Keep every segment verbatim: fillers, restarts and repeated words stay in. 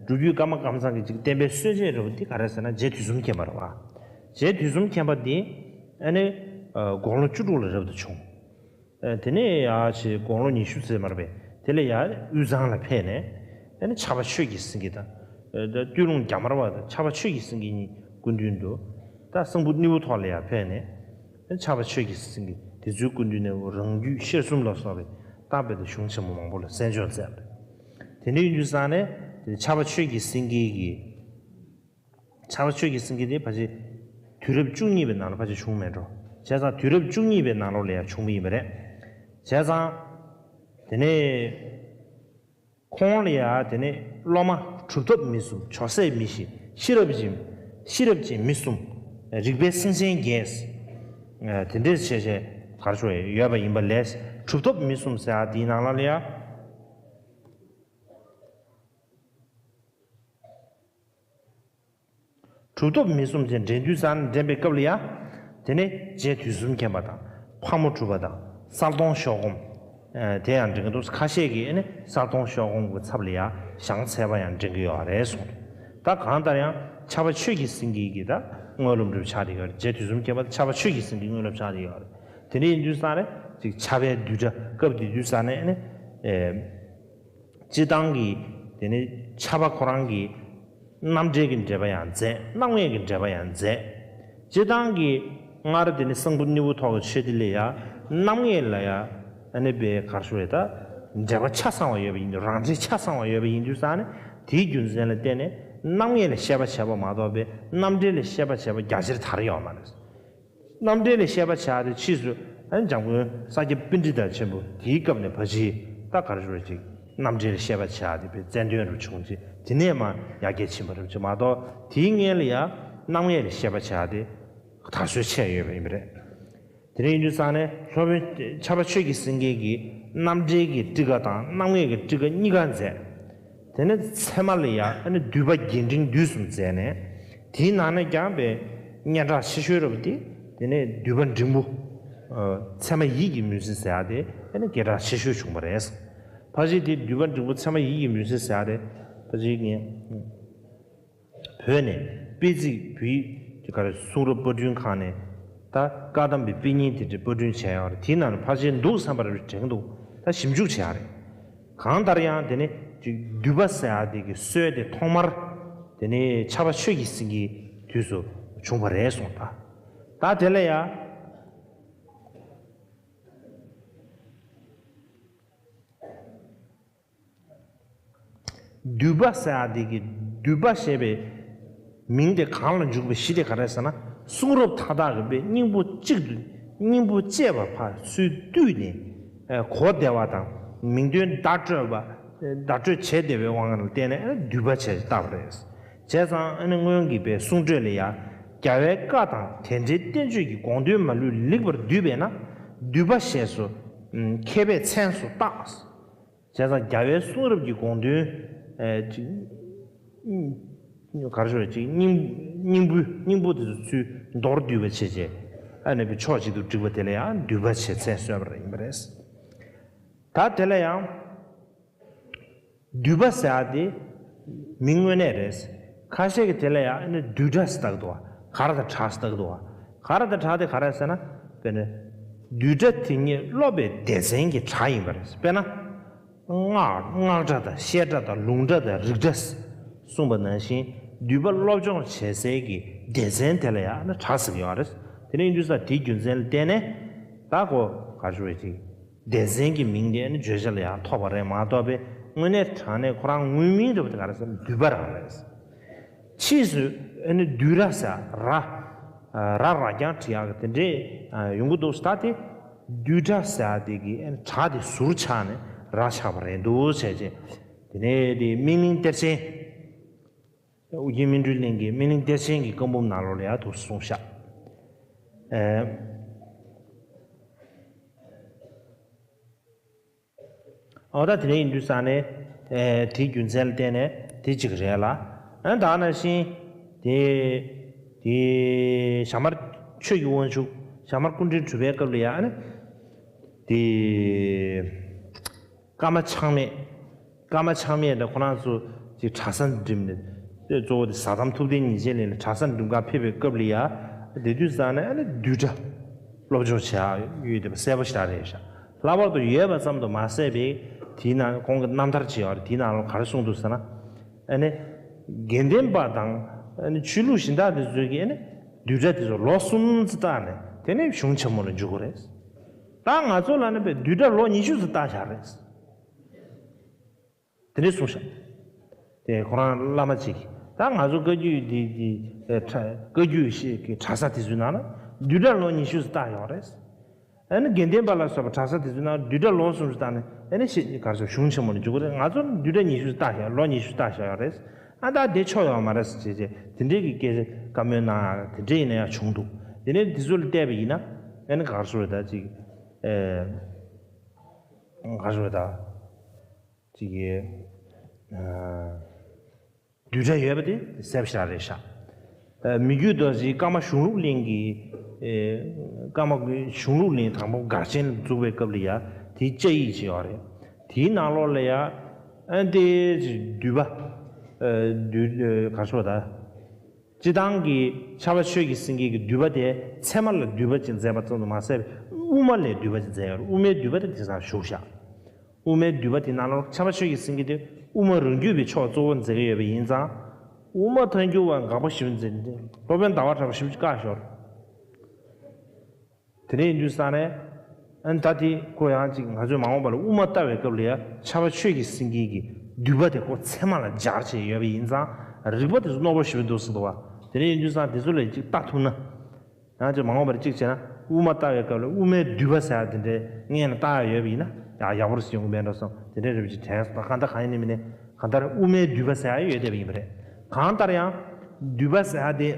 སྒྲུབ་བརྒྱུད་ཀརྨ་ཀམ་ཚང་གི་ཅིག་བསྟན་པའི་སྲོལ་འབྱེད་རབ་འདི་ག་རེ་ཟེར་ན། རྗེ་དུས་གསུམ་མཁྱེན་པ་རེད་བ། རྗེ་དུས་གསུམ་མཁྱེན་པ་འདི་ཨ་ནི་དགུང་ལོ་བཅུ་དྲུག་ལ་རབ་ཏུ་བྱུང་། དེ་ནས་ཡར་ཆེ་དགུང་ལོ་ཉི་ཤུ་ཙམ་མར་བས་དེ་ལས་ཡར་དབུས་གཙང་ལ་ཕེབས་ནས་ཨ་ནི་ཕྱྭ་པ་ཆོས་ཀྱི་སེང་གེ་དང་། སྟོད་ལུང་རྒྱ་དམར་བ་དང་ཕྱྭ་པ་ཆོས་ཀྱི་སེང་གེ་གཉིས་སྐུ་མདུན་དུ། ད་གསང་ཕུ་སྣེའུ་ཐོག་ལ་ཡར་ཕེབས་ནས་ཨ་ནི་ཕྱྭ་པ་ཆོས་ཀྱི་སེང་གེ་དེ་ཚོའི་སྐུ་མདུན་ནས་རང་རྒྱུད་ཤེར་གསུམ་ལ་སོགས་པའི་བརྟག་པའི་དང་གཞུང་ཆེན་མོ་མང་པོ་ལ་གསན་སྦྱོང་མཛད་པ་རེད། དེ་འདྲ་ཡིན་དུས་ཙང་ནས་དེ་ཕྱྭ་པ་ཆོས་ཀྱི་སེང་གེ་གི་ཕྱྭ་པ་ཆོས་ཀྱི་སེང་གེ་དེ་ཕལ་ཆེར་དུས་རབས་བཅུ་གཉིས་པའི་ནང་ལ་ཕལ་ཆེར་བྱུང་མེད་འགྲོ། བྱས་ཙང་དུས་རབས་བཅུ་གཉིས་པའི་ནང་ལོགས་ལ་ཡང་བྱུང་བ་ཡིན་པ་རེད། བྱས་ཙང་དེ་ནས་ཁོང་ལ་ཡང་དེ་ནས་སློབ་མ་གྲུབ་ཐོབ་མི་གསུམ། ཇོ་སྲས་མི་བཞི། ཤེས་རབ་ཅན། ཤེས་རབ་ཅན་མི་གསུམ། རིག་པའི་སེང་ཆེན་བརྒྱད། དེ་འདྲས་བྱས་བྱས་གར་ཞུ་ཡོད་པ་ཡིན་པ་ལས། གྲུབ་ཐོབ་མི་གསུམ་ཟེར་ཡ་དེའི་ནང་ལ་ཡང་། གྲུབ་ཐོབ་མི་གསུམ་ཅན་འདྲེན་དུས་ཙང་འདྲེན་པའི་སྐབས་ལ་ཡང་། དེ་ནས་རྗེ་དུས་གསུམ་མཁྱེན་པ་དང་ཕག་མོ་གྲུ་པ་དང་གསལ་སྟོང་ཤོག་སྒོམ། དེ་ཡང་འདྲེན་གྱི་འདུག་ཁ་ཤས་ཀྱིས་ཨ་ནི་གསལ་སྟོང་ཤོག་སྒོམ་གྱི་ཚབ་ལ་ཡང་ཞང་ཚལ་པ་ཡང་འདྲེན་གྱི་ཡོད་རེད་གསུངས། ད་གང་ལྟར་ཡང་ཕྱྭ་པ་ཆོས་ཀྱི་སེང་གེ་གི་ད་སྔོན་སློབ་འདྲ་པོ་ཆགས་བསྡད་ཡོད་རེད། རྗེ་དུས་གསུམ་མཁྱེན་པ་ཕྱྭ་པ་ཆོས་ཀྱི་སེང་གེའི་སྔོན་སློབ་ཆགས་བསྡད་ཡོད་རེད། དེ་འདྲ་ཡིན་དུས་ཙང་ནས་ཅིག་ཕྱྭ་པའི་བསྡུས་གྲྭ་སྐབས་དེ་དུས་ཙང་ནས་ཨ་ནི། སྤྱིར་བཏང་གི་དེ་ནི་ཕྱྭ་པ་ཁོ་རང་གི་རྣམ་འགྲེལ་གྱི་འགྲེལ་པ་ཡང་མཛད། རྣམ་ངེས་ཀྱི་འགྲེལ་པ་ཡང་མཛད། སྤྱིར་བཏང་གི་སྔར་དེ་ནི་གསང་ཕུ་སྣེའུ་ཐོག་གི་ཆོས་སྡེ་ལ་ཡང་རྣམ་ངེས་ལ་ཡང་ཨ་ནི་པའི་གར་ཞུ་རེད། ད་འགྲེལ་པ་ཆ་ཚང་བ་ཡོད་པ་ཡིན་དུས། རང་འགྲེལ་ཆ་ཚང་བ་ཡོད་པ་ཡིན་དུས་ཙང་ནས་དེའི་རྒྱུ་མཚན་ལ་བརྟེན་ནས་རྣམ་ངེས་ལ་བཤད་པ་བྱས་པ་མ་གཏོགས་པའི་རྣམ་འགྲེལ་ལ་བཤད་པ་བྱས་པ་རྒྱ་ཆེར་དར་ཡོད་མ་རེད། རྣམ་འགྲེལ་ལ་བཤད་པ་བྱ་དེ་ཕྱིས་སུ་ཨ་ནི་འཇམ་མགོན་ས་སྐྱ་པཎྜི་ཏ་ཆེན་པོ་དེའི་སྐབས་ནས་ཕལ་ཆེར་ད་ག་རེ་ཞུ་བ་ཅིག་རྣམ་འགྲེལ་ལ་བཤད་པ་བྱ་དེ་པའི་རྩལ་འདོན་རུ་བྱུང་རྗེས་དེ་ནས་མར་ཡར་རྒྱས་ཕྱིན་པ་རེད་ཅེས་མ་གཏོགས། དེའི་སྔོན་ལ་ཡང་རྣམ་ངེས་ལ་བཤད་པ་བྱ་དེ་དར་སྲོལ་ཆད་ཡོད་པ་ཡིན་པ་རེད། དེ་འདྲ་ཡིན་དུས་ཙང་ནས་སློབ་དཔོན་ཕྱྭ་པ་ཆོས་ཀྱི་སེང་གེ་གིས་རྣམ་འགྲེལ་གྱི་ཊཱི་ཀ་དང་རྣམ་ངེས་ཀྱི་ཊཱི་ཀ་གཉིས་ཀ་མཛད། དེ་ནས་ཚད་མ་ལ་ཡང་ཨ་ནི་བསྡུས་པ་རྒྱས་འབྲིང་བསྡུས་གསུམ་མཛད་ནས། དེའི་ནང་ནས་ཀྱང་པའི་སྙན་གྲགས་ཆེ་ཤོས་རབ་དེ། དེ་ནས་བསྡུས་པ་འབྲིང་པོ། ཚད་མ་ཡིད་ཀྱི་མུན་སེལ་ཟེར་ཡ་དེ་ཨ་ནི་སྐད་གྲགས་ཆེ་ཤོས་བྱུང་བ་རེད། ཕལ་ཆེར་དེ་བསྡུས་པ་འབྲིང་པོ་ཚད་མ་ཡིད་ཀྱི་མུན་སེལ་ཟེར་ཡ་དེ་ཕལ་ཆེར་ངས། བོད་ནས་དཔེ་རྩིས་བོད་ཡིག་ག་རེ་གསུང་རབ་པར་སྐྲུན་ཁང་ནས་ད་བཀའ་གདམས་པའི་དཔེ་རྙིང་དེ་འདྲ་པར་སྐྲུན་བྱས་ཡོད་རེད། དེའི་ནང་ལ་ཕལ་ཆེར་འདུག་བསམ་པ་རེད་དྲན་འདུག་ད་ཞིབ་འཇུག་བྱས་ཡ་རེད། གང་ལྟར་ཡང་དེ་ནི་ཅིག་བསྡུས་པ་ཟེར་ཡ་དེ་གི་སྲོལ་དེ་ཐོག་མར་དེ་ནི་ཕྱྭ་པ་ཆོས་ཀྱི་སེང་གེའི་དུས་སུ་བྱུང་བ་རེད་གསུངས། ད་ད་དེ་ལ་ཡ། བསྡུས་པ་ཟེར་ཡ་དེ་གི་བསྡུས་པ་ཞེས་པའི་མིང་དེ་གང་ལ་འཇུག་པའི་གཞི་དེ་ག་རེ་ཟེར་ན། གསུང་རབ་མཐའ་དག་གི་དཔེ་སྙིང་པོ་གཅིག་ཏུ་སྙིང་པོ་གཅེས་པ་ཕར་ཚུར་བསྡུས་ནས་གོ་བདེ་བ་དང་མིང་དོན་བརྡ་སྤྲོད་པ་བརྡ་སྤྲོད་བྱེད་བདེ་བའི་དབང་ལ་བརྟེན་ནས་བསྡུས་པ་བྱས་བཏགས་པ་རེད། བྱས་ཙང་ཨ་ནི་སྔོན་གྱི་དཔེ་གསུང་སྒྲོས་ལ་ཡང་རྒྱལ་བའི་བཀའ་དང་དེ་འབྲེལ་བསྟན་བཅོས་ཀྱི་དགོངས་དོན་མ་ལུས་ལེགས་པར་བསྡུས་པས་ན་བསྡུས་པ་ཞེས་སུ་མཁས་པས་མཚན་སུ་བཏགས། བྱས་ཙང་རྒྱལ་བའི་གསུང་རབ་ཀྱི་དགོངས་དོན་ཨེ་ཅིག་ག་རེ་ཞུ་རེད། ཅིག་སྙིང་སྙིང་པོའི་སྙིང་པོ་དེ་ཚོ་ཚུར་མདོར་བསྡུས་པ་བྱས་རྗེས་ཨ་ནི་ཕྱོགས་གཅིག་ཏུ་བསྒྲིགས་པ་དེ་ལ་ཡང་བསྡུས་པ་ཞེས་མཚན་གསོལ་བ་ཡིན་པ་རེད། ད་དེ་ལ་ཡང་བསྡུས་པ་ཟེར་ཡ་དེ་མིང་དངོས་གནས་རེད། ཁ་ཤས་ཀྱིས་དེ་ལ་ཡང་ཨ་ནི་བསྡུས་གྲྭ་ཟེར་བཏགས་འདུག་བ། ག་ར་དང་གྲྭ་ཟེར་བཏགས་འདུག་བ། ག་ར་དང་གྲྭ་དེ་ག་རེ་ཟེར་ན། དཔེར་ན་བསྡུས་གྲྭ་དེ་ཉིད་སློབ་པའི་སྡེ་ཚན་གྱི་གྲྭ་ཡིན་པ་རེད། དཔེར་ན། སྔགས་སྔགས་གྲྭ་དང་བཤད་གྲྭ་དང་ལུང་གྲྭ་དང་རིགས་གྲྭ་གསུངས་པ་ནང་བཞིན་བསྡུས་པ་སློབ་སྦྱོང་བྱེད་སའི་གི་སྡེ་ཚན་དེ་ལ་ཡང་ན་གྲྭ་ཟེར་གྱི་ཡོད་རེད། དེ་ནས་ཡིན་དུས་ཙང་དེའི་རྒྱུ་མཚན་ལ་བརྟེན་ནས་ད་གོ་ག་རེ་ཞུ་བའི་ཅིག་སྡེ་ཚན་གྱི་མིང་དེ་ནི་བརྗོད་བྱ་ལ་ཡང་ཐོགས་པ་རེད་མ་གཏོགས་པའི་དངོས་གནས་དྲང་གནས་ཁོ་རང་དངོས་མིང་རེད་པ་དེ་ག་རེ་ཟེར་ན་བསྡུས་པ་རང་རེད། ཕྱིས་སུ་ཨ་ནི་བསྡུས་གྲྭ་ཟེར་ར། ར་ར་རྐྱང་བྲི་ཡག་གི་དེ་འདྲས་ཡོང་གི་འདུག་ད་དེ་བསྡུས་གྲྭ་ཟེར་ཡག་དེ་གི་ཨ་ནི་གྲྭ་དེ་ཟུར་ཆག་ནས་ར་ཆགས་པ་རེད་འདུག་བྱས་རྗེས་དེ་ནས་དེ་སྨིན་གླིང་གཏེར་ཆེན། ཨོ་རྒྱན་སྨིན་གྲོལ་གླིང་གི་སྨིན་གླིང་གཏེར་ཆེན་གྱི་བཀའ་འབུམ་ནང་ལོགས་ལ་ཡང་དུ་གསུངས་ཤག་ཨེ། ཨོ་ད་དེ་འདྲ་ཡིན་དུས་ཙང་ནས་ཨེ་དེའི་རྒྱུ་མཚན་ལ་བརྟེན་ནས་དེ་གཅིག་རེད་ལ། ཨ་ད་ནང་བཞིན་དེ་དེ་ཞྭ་དམར་ཆོས་ཀྱི་དབང་ཕྱུག་ཞྭ་དམར་སྐུ་ཕྲེང་དྲུག་པའི་སྐབས་ལ་ཡང་ཨ་ནི་དེ། ཀརྨ་ཆགས་མེད། ཀརྨ་ཆགས་མེད་དང་ཁོ་རང་ཚོ་ གྲྭ་ས་འགྲིམས་ནས། དེ་གཙོ་བོ་དེ་ཟ་དམ་ཐུབ་བསྟན་ཉིན་བྱེད་ལས་ནས་གྲྭ་ས་འགྲིམས་ག་ཕེབས་པའི་སྐབས་ལ་ཡ། དེ་དུས་ཙང་ནས་ཨ་ནི་བསྡུས་གྲྭ་སློབ་སྦྱོང་བྱེད་ཡ་ཡོད་དེ་གསལ་པོ་ཞིག་རེད་ཤག་ལྷག་པར་དུ་ཡོད་པ་ཙམ་དུ་མ་ཟད་པའི་དེའི་ནང་ཁོང་གི་རྣམ་ཐར་ཅིག་ཡོད་རེད། དེའི་ནང་ལ་ག་རེ་གསུངས་འདུག་ཟེར་ན། ཨ་ནི་དགེ་ལྡན་པ་དང་ཨ་ནི་ཆོས་ལུགས་གཞན་དག་དེ་ཚོས་ཀྱིས་ཨ་ནི་བསྡུས་གྲྭ་དེ་ཚོ་ལོ་གསུམ་ཙམ་བལྟས་ནས་དེ་ནས་གཞུང་ཆེན་མོ་ལ་འཇུག་གི་རེད། ད་ང་ཚོ་ལ་ནི་བསྡུས་གྲྭ་ལོ་ཉི་ཤུ་ཙམ་བལྟས་བཞག་རེད། དེ་འདྲས་གསུངས་ཤག་དེ་ཁོ་རང་བླ་མ་གཅིག་གིས། ད་ང་ཚོ་བཀའ་བརྒྱུད་འདི་འདི་ཨེ་བཀའ་བརྒྱུད་ཀྱི་གྲྭ་ས་དེ་ཚོའི་ནང་ན་བསྡུས་གྲྭ་ལོ་ཉི་ཤུ་ཙམ་བལྟས་ཡོད་རེད། ཨ་ནི་དགེ་ལྡན་པ་ལ་སོགས་པ་གྲྭ་ས་དེ་ཚོའི་ནང་བསྡུས་གྲྭ་ལོ་གསུམ་ཙམ་བལྟས་ནས་ཨ་ནི་ཤེས་ག་རེ་ཟེར་གཞུང་ཆེན་མོ་ལ་འཇུག་གི་རེད། ང་ཚོ་བསྡུས་གྲྭ་ཉི་ཤུ་ཙམ་བལྟས་ཤག་ལོ་ཉི་ཤུ་ཙམ་བལྟས་ཤག་ཡོད་རེད། ཨ་ད་དེ་ཆོག་ཡོད་མ་རེད་ཟེར་བྱས་བྱས་དེ་འདྲས་ཀྱི་སྐད་ཆ་བཀའ་མོལ་གནང་ཡ་དེ་འདྲས་ཡིན་ན་ཡང་བྱུང་འདུག་དེ་ནས་དེ་ཚོ་ལ་བལྟས་པ་ཡིན་ན་ཨ་ནི་ག་རེ་ཟེར་ད་ཅིག་ཨེ་ག་རེ་ཟེར་ད། ཅིག་གིས། བསྡུས་གྲྭ་ཡོད་པ་དེ་གསལ་པོ་ཞེ་དྲག་རེད་ཤག་མི་བསྐྱོད་རྡོ་རྗེ་ཀརྨ་གཞུང་ལུགས་གླིང་གི། ཀརྨ་གཞུང་ལུགས་གླིང་དང་པོ་སྒར་ཆེན་འཛུགས་པའི་སྐབས་ལ་ཡ་དེའི་བཅའ་ཡིག་ཅིག་ཡོད་རེད། དེའི་ནང་ལོགས་ལ་ཡ་ཨ་ནི་དེ་བསྡུས་པ། བསྡུས་ག་རེ་ཟེར་ད། སྤྱིར་བཏང་གི་ཕྱྭ་པ་ཆོས་ཀྱི་སེང་གེ་གི་བསྡུས་པ་དེ་ཚད་མ་ལ་བསྡུས་པ་ཅིག་མཛད་པ་ཙམ་དུ་མ་ཟད་པའི་དབུ་མ་ལ་བསྡུས་པ་ཅིག་མཛད་ཡོད་རེད། དབུ་མའི་བསྡུས་པ་དེ་དེང་སང་བཞུགས་ཤག་དབུ་མའི་བསྡུས་པ་དེ་ནང་ལོགས་ཕྱྭ་པ་ཆོས་ཀྱི་སེང་གེ་དེ་དབུ་མ་རང་རྒྱུད་པའི་ཕྱོགས་གཙོ་བོ་མཛད་ཀྱི་ཡོད་པ་ཡིན་ཙང་། དབུ་མ་ཐལ་འགྱུར་བ་དགག་པ་ཞིབ་མཛད་དེ་སློབ་དཔོན་ཟླ་བ་གྲགས་པ་ཞིབ་ཅིག་བཀག་ཤོར། དེ་འདྲ་ཡིན་དུས་ཙང་ནས། ཨ་ནི་ད་དེ་ཁོ་ཡང་ཅིག་ང་ཚོས་མ་འོངས་པ་ལ་དབུ་མ་ལྟ་བའི་སྐབས་ལ་ཡང་ཕྱྭ་པ་ཆོས་ཀྱི་སེང་གེ་གི་བསྡུས་པ་དེ་ཁོ་ཚད་མ་ལ་སྦྱར་བྱས་ཡོད་པ་ཡིན་ཙང་རིགས་པ་དེ་ཚོ་རྣོ་པོ་ཞེ་པོ་འདུག་ཟེར་འདུག་བ། དེ་འདྲ་ཡིན་དུས་ཙང་དེ་ཚོ་ལ་ཅིག་ལྟ་ཐུབ་ན། ཡང་ཅིག་མ་འོངས་པར་ཅིག་བྱས་ན་དབུ་མ་ལྟ་བའི་སྐབས་ལ་དབུ་མའི་བསྡུས་པ་ཟེར་ཡ་དེ་འདྲའི་སྔོན་ལ་བལྟ་ཡ་ཡོད་པ་ཡིན་ན་ཡང་ཡག་པོ་རེད་ཟེར་ཡོང་གི་མེད་འགྲོ་བསམ། དེ་འདྲའི་རེ་བ་ཅིག་དྲན་སོང་། ད་གང་ལྟར་གང་ཡིན་ནའི་མིན་ནའི་གང་ལྟར་དབུ་མའི་བསྡུས་པ་ཟེར་ཡ་ཡོད་བསྡད་པ་ཡིན་པ་རེད། གང་ལྟར་ཡང་བསྡུས་པ་ཟེར་ཡ་དེ།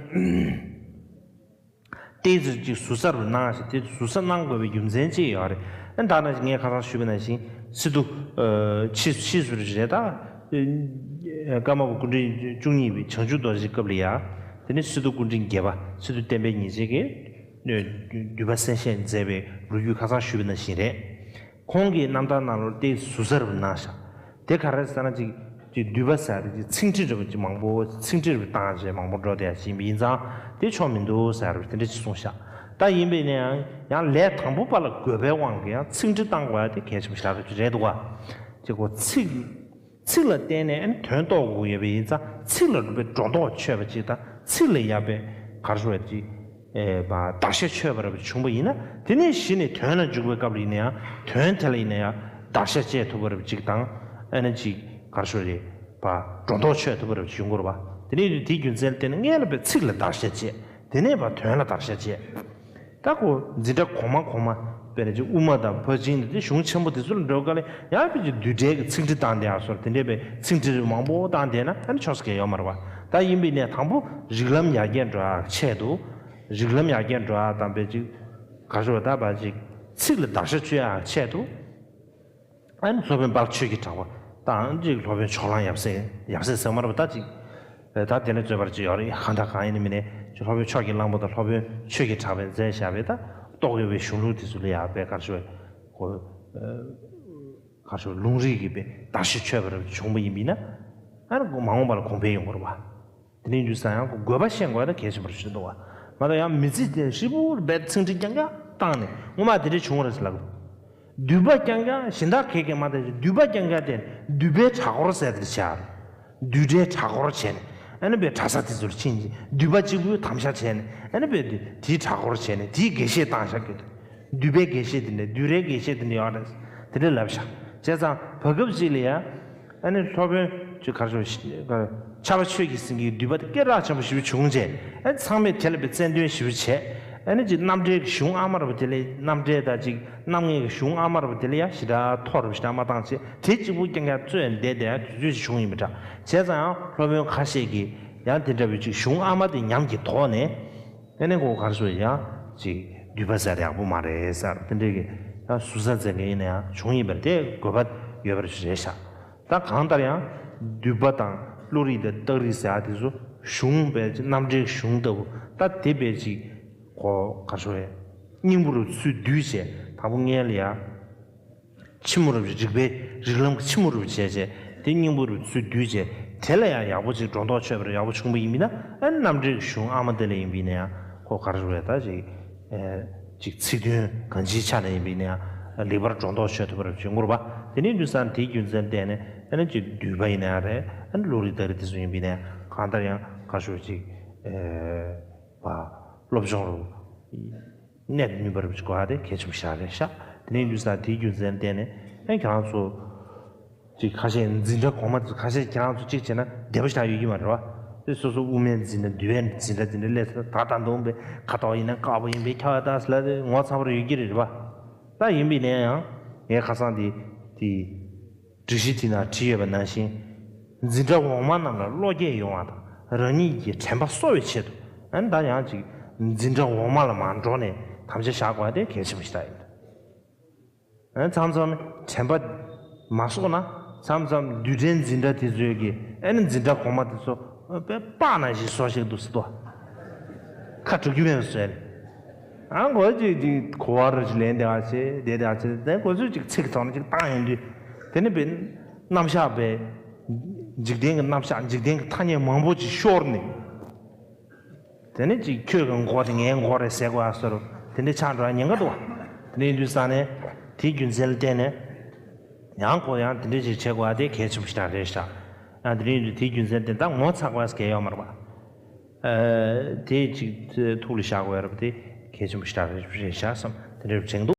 ཏོག་ཙམ་ཅིག་ཟུར་ཟ་རུ་གནང་ཞིག་དེ་ཟུར་ཟ་གནང་དགོས་པའི་རྒྱུ་མཚན་ཅིག་ཡོད་རེད། ཨ་ད་ནང་ངས་ཁ་སང་ཞུས་པ་ནང་བཞིན་སི་ཏུ། ཕྱིས་སུ་རེད་ད། ཀརྨ་པ་སྐུ་ཕྲེང་བཅུ་གཉིས་པའི་བྱང་ཆུབ་རྡོ་རྗེའི་སྐབས་ལ་ཡ། དེ་ནས་སི་ཏུ་སྐུ་ཕྲེང་བརྒྱད་པ་སི་ཏུ་བསྟན་པའི་ཉེར་གཅིག་གིས། བསྡུས་པ་གསན་བཞེས་མཛད་པའི་ལོ་རྒྱུས་ཁ་སང་ཞུས་པ་ནང་བཞིན་རེད། ཁོང་གི་རྣམ་ཐར་ནང་ལོགས་ཏོག་ཙམ་ཟུར་ཟ་རུ་གནང་ཤག་དེ་ག་རེ་ཟེར་ན་ཅིག་ཅིག་བསྡུས་པ་ཟེར་ཏེ་ཅིག་ཚིག་འབྲི་འདྲ་པོ་ཅིག་མང་པོ་ཚིག་འབྲི་རུ་བཏང་བྱས་མང་པོ་འགྲོ་བསྡད་ཡ་ཅིག་ཡིན་པ་ཡིན་ཙང་དེ་ཆོག་མི་འདུག་ཟེར་རུ་དེ་འདྲ་ཅིག་གསུངས་ཤག་ད་ཡིན་པས་ན་ཡང་ཡང་ལས་དང་པོ་པ་ལ་དགོས་པའི་དབང་གིས་ཡང་ཚིག་འབྲི་བཏང་དགོས་ཡ་དེ་གལ་ཆེན་པོ་ཞེ་དྲག་རེད་འདུག་བ། ཅིག་གོ་ཚིག་ཚིག་ལ་བརྟེན་ནས་ཨ་ནི་དོན་རྟོགས་དགོས་ཡོད་པ་ཡིན་ཙང་ཚིག་ལ་རུ་པའི་སྒྲོ་འདོགས་ཆོད་པ་ཅིག་དང་ཚིག་ལ་ཡ་པའི་ག་རེ་ཟེར་བ་ཅིག་ཨེ་བ་བརྡར་ཤ་ཆོད་པ་རབ་བྱུང་བ་ཡིན་ན་དེ་ནས་གཞི་ནས་དོན་ལ་འཇུག་པའི་སྐབས་ལ་ཡིན་ན་ཡང་དོན་དེ་ལ་ཡིན་ན་ཡང་བརྡར་ཤ་བཅད་ཐུབ་པ་རབ་ཅིག་དང་ཨ་ནི་ཅིག་ག་རེ་ཟེར་རེད་བ་སྒྲོ་འདོགས་ཆོད་ཐུབ་པ་རབ་ཅིག་ཡོང་གི་རེད་བ། དེ་ནས་དེའི་རྒྱུ་མཚན་ལ་བརྟེན་ནས་སྔོན་ལ་བའི་ཚིག་ལ་བརྡར་ཤ་བཅད་དེ་ནས་བ་དོན་ལ་བརྡར་ཤ་བཅད། ད་ཁོ་འཛིན་གྲྭ་གོང་མ་གོང་མ་དཔེར་ན་ཅིག་དབུ་མ་དང་ཕར་ཕྱིན་དེ་གཞུང་ཆེན་པོ་དེ་ཚོ་ལ་འགྲོ་སྐབས་ལ་ཡང་དཔེ་ཅིག་བསྡུས་གྲྭའི་གི་ཚིག་འབྲི་བཏང་བསྡད་ཡ་སོགས་དེ་འདྲའི་བའི་ཚིག་འབྲི་མང་པོ་བཏང་བསྡད་ན་ཨ་ནི་ཆོག་ས་གང་ཡང་ཡོད་མ་རེད་བ། ད་ཡིན་པས་ནས་དང་པོ་རིགས་ལམ་ཡར་རྒྱས་འགྲོ་ཡ་ཆེད་དུ། རིགས་ལམ་ཡར་རྒྱས་འགྲོ་ཡ་དང་དཔེ་ཅིག་ག་རེ་ཟེར་བ་ད་བ་ཅིག་ཚིག་ལ་བརྡར་ཤ་གཅོད་ཡ་ཆེད་དུ། ཨ་ནི་སློབ་དཔོན་དཔལ་ཆོས་ཀྱི་གྲགས་པ་དང་ཅིག་སློབ་དཔོན་ཕྱོགས་གླང་ཡབ་སྲས་ཡབ་སྲས་ཟེར་མ་རེད་པ་ད་ཅིག་ད་དེ་ནས་རྩོད་པར་ཅིག་ཡོད་རེད། གང་ལྟར་གང་ཡིན་ནི་མིན་ནས་ཅིག་སློབ་དཔོན་ཕྱོགས་ཀྱི་གླང་པོ་དང་སློབ་དཔོན་ཆོས་ཀྱི་གྲགས་པས་མཛད་བཞག་པའི་ད་རྟོགས་ཡོད་པའི་གཞུང་ལུགས་དེ་ཚོ་ལ་ཡག་པའི་གར་ཞུ་བའི་གོ། གར་ཞུ་བའི་ལུང་རིགས་ཀྱི་པའི་བརྡར་ཤ་ཆོད་པར་བྱུང་བ་ཡིན་པས་ན་ཨ་ནི་མ་འོངས་པ་ལ་གོང་འཕེལ་ཡོང་དགོས་རེད་བ། དེ་ནས་འདུག་ས་ཡང་དགོས་པ་ཤེས་དགོས་ན་གལ་ཆེན་པོ་ཞིག་འདུག་བ། མ་གཏོགས་ཡང་མི་ཚེ་དེ་ཧྲིལ་པོར་རྦད་ཚིག་འབྲི་རྐྱང་རྐྱང་བཏང་ནས་ངོ་མ་དེ་འདྲ་བྱུང་བ་རེད་ཟེར་ལབ། བསྡུས་པ་རྐྱང་རྐྱང་གཞན་དག་གས་ཀྱང་མ་བལྟས་ཤིང་བསྡུས་པ་རྐྱང་རྐྱང་དེ་བསྡུས་པའི་གྲྭ་སྐོར་ཟེར་དེ་བྱ། བསྡུས་གྲྭའི་གྲྭ་སྐོར་བྱས་ནས་ཨ་ནི་བའི་གྲྭ་ས་དེ་ཚོར་ཕྱིན་ཅིང་བསྡུས་པ་གཅིག་པུའི་དམ་བཞག་བྱས་ནས་ཨ་ནི་བའི་དེའི་གྲྭ་སྐོར་བྱས་ནས་དེའི་དགེ་བཤེས་བཏང་བཞག་གི་འདུག་བསྡུས་པའི་དགེ་བཤེས་དེ་འདྲ་བསྡུས་རའི་དགེ་བཤེས་དེ་འདྲ་ཡོད་རེད། དེ་འདྲ་ལབ་བཞག་བྱས་ཙང་བར་སྐབས་ཅིག་ལ་ཡ། ཨ་ནི་སློབ་དཔོན་ཅིག་གར་ཞུ་ཕྱྭ་པ་ཆོས་ཀྱི་སེང་གེའི་བསྡུས་པ་དེ་སྐད་གྲགས་ཆེན་པོ་ཞེ་པོ་བྱུང་རྗེས་ཨ་ནི་ཚང་མས་དེ་ལ་དཔེ་རྩལ་འདོན་ཞེ་པོ་བྱས་ཨ་ནི་ཅིག་རྣམ་འགྲེལ་གྱི་གཞུང་ཨ་མ་ར་བ་དེ་ལས་རྣམ་འགྲེལ་དང་ཅིག་རྣམ་ངེས་ཀྱི་གཞུང་ཨ་མ་ར་བ་དེ་ལ་ཡ་ཞེ་དྲག་མཐོ་རུ་ཞེ་དྲག་མ་བཏང་བྱས་དེ་གཅིག་པུ་རྐྱང་རྐྱང་རྩོད་བསྡད་བསྡད་དུས་ཚོད་ཞིག་བྱུང་ཡིན་པ་འདྲ། བྱས་ཙང་ཡང་སློབ་དཔོན་ཁ་ཤས་ཀྱིས་ཡང་དེ་འདྲ་བའི་ཅིག་གཞུང་ཨ་མ་དེ་ཉམས་ཀྱིས་དོགས་ནས། ཨ་ནི་ཁོ་གར་སོ་ཡང་ཅིག་བསྡུས་པ་ཟེར་ཡག་པོ་མ་རེད་ཟེར་དེ་འདྲའི་གི་ཡང་ཟུར་ཟ་མཛད་མཁན་ཡིན་ན་ཡང་བྱུང་ཡིན་པར་དེ་དགོས་པ་ཡོད་པར་རེད་ཤག་ད་གང་ལྟར་ཡང་བསྡུས་པ་དང་བློ་རིག་དང་རྟགས་རིགས་ཟེར་ཡག་དེ་ཚོ་གཞུང་པའི་ཅིག་རྣམ་འགྲེལ་གཞུང་ལྟ་བུ་ད་དེ་པའི་ཅིག་ཁོ་གར་སོ་ཡ་སྙིང་པོ་རུ་ཚུར་བསྡུས་བྱས་དང་པོ་སྔོན་ལ་ཡ། ཕྱི་མོ་རུ་རིག་པའི་རིགས་ལམ་གྱི་ཕྱི་མོ་རུ་བྱས་བྱས་དེ་སྙིང་པོ་རུ་ཚུར་བསྡུས་བྱས་ དེ་ལ་ཡང་ཡག་པོ་ཅིག་སྒྲོ་འདོགས་ཆོད་པར་ཡག་པོ་བྱུང་པ་ཡིན་པས་ན། ཨ་ནི་རྣམ་འགྲེལ་གྱི་གཞུང་ཨ་མ་དེ་ལ་ཡིན་པས་ན་ཡང་ཁོ་ག་རེ་རེད། ད་ཅིག་ཨེ་ཅིག་ཚིག་དོན་གང་ཅིའི་ཆ་ནས་ཡིན་པས་ན་ཡང་ལེགས་པར་སྒྲོ་འདོགས་ཆོད་ཐུབ་པ་རེད་བྱུང་ངོ་རེད་པ། དེ་ནས་དུས་སང་དེའི་རྒྱུ་མཚན་བརྟེན་ནས་ཨ་ནི་ཅིག་འདུས་པ་ཡིན་ན་ཡང་རེད། ཨ་ནི་བློ་རིག་སྟ་རེ་དེ་ཚོ་ཡིན་པས་ན་ཡང་གང་ལྟར་ཡང་ག་ཞུ་ཅིག་ཨེ་བ་སློབ་སྦྱོང་རུ་གནས་ནུས་པར་གོ་བ་དེ་གལ་ཆེན་པོ་ཞིག་རེད་ཤག་དེ་ནས་དུས་སང་དེའི་རྒྱུ་མཚན་བརྟེན་ནས་ཨ་ཁྱེད་རང་ཚོ་ཅིག་ཁ་ཤས་འཛིན་གྲྭ་གོང་མ་དེ་ཚོ་ཁ་ཤས་ཁྱེད་རང་ཚོ་གཅིག་བྱས་ན་བདེ་པོ་ཞིག་ཡོད་ཀྱི་མ་རེད་བ། དེ་སོ་སོ་དབུ་མའི་འཛིན་གྲྭ་འདུལ་བའི་འཛིན་གྲྭ་དེ་འདྲ་སླེབས་ཚར། ད་ད་འདོམ་པའི་ཁ་དོག་ཡིན་ན་དཀར་པོ་ཡིན་པའི་ཁྱབ་ཡ་ད་ཟེར་ལ་དེ་ངོ་ཚ་བར་ཡོད་ཀྱི་རེད་བ། ད་ཡིན་པས་ན་ཡང་ངས་ཁ་སང་དེ་དེ་སྒྲིག་གཞི་དེ་ནང་བྲིས་ཡོད་པ་ནང་བཞིན། འཛིན་གྲྭ་འོག་མ་རྣམས་ལ་བློ་སྐྱེད་ཡོང་བ་དང་རང་ཉིད་ཀྱི་དྲན་པ་གསོ་བའི་ཆེད་དུ་ཨ་ནི་ད་ཡང་ཅིག་འཛིན་གྲྭ་འོག་མ་ལ་མར་འགྲོ་ནས་དམ་བཅའ་བཞག་དགོས་པ་དེ་གལ་ཆེན་པོ་ཞིག་ད་ཡིན། ཨ་མཚམས་མཚམས་དྲན་པ་མ་གསོ་ན་མཚམས་མཚམས་རྡུལ་ཕྲན་འཛིན་གྲྭ་དེ་ཚོས་ཀྱི་ཨ་ནི་འཛིན་གྲྭ་གོང་མ་དེ་ཚོ་དཔེ་སྤགས་ནང་བཞིན་བཟོ་ཞིག་འདུག་སྲིད་དོ། ཁ་གྲུ་རྒྱུ་མེད་པ་བཟོས་ནས། ཨ་འགོ་ཅིག་ཅིག་གོ་བ་རུ་ཅིག་ལེན་བསྡད་པ་བྱས་བསྡད་བསྡད་པ་བྱས་དེ་འགོ་ཚོས་ཅིག་ཚིག་ཐོག་ནས་ཅིག་བཏང་ཡོང་དུས། དེ་ནི་བའི་རྣམ་གཞག་པའི་འཇིག་རྟེན་གྱི་རྣམ་གཞག་འཇིག་རྟེན་གྱི་ཐ་སྙད་མང་པོ་ཅིག་ཤོར་ནས། དེ་ནས་ཅིག་ཁྱོད་ཀྱི་མགོ་དེ་ངའི་མགོ་རེད་ཟེར་དགོས་ཡ་བཟོ་འདྲ་དེ་འདྲ་ཆགས་འགྲོ་ཡ་ཉེན་ཁ་འདུག་བ། དེ་འདྲ་ཡིན་དུས་ཙང་ནས་དེའི་རྒྱུ་མཚན་ལ་བརྟེན་ནས་ཡང་ཁོ་ཡང་དེ་འདྲ་ཅིག་བྱེད་དགོས་ཡ་དེ་གལ་ཆེན་པོ་ཞིག་རེད་ཤག་ཡང་དེ་འདྲ་ཡིན་དུས་དེའི་རྒྱུ་མཚན་དེ་ད་ངོ་ཚ་དགོས་ཡ་གལ་ཡོད་མ་རེད་པ། ཨ་དེ་ཅིག་ཐུགས་ལ་བཞག་དགོས་ཡ་རེད་པ། དེ་གལ་ཆེན་པོ་ཞིག་རེད་ཤག་བསམ་དེ་འདྲ་དྲན་འདུག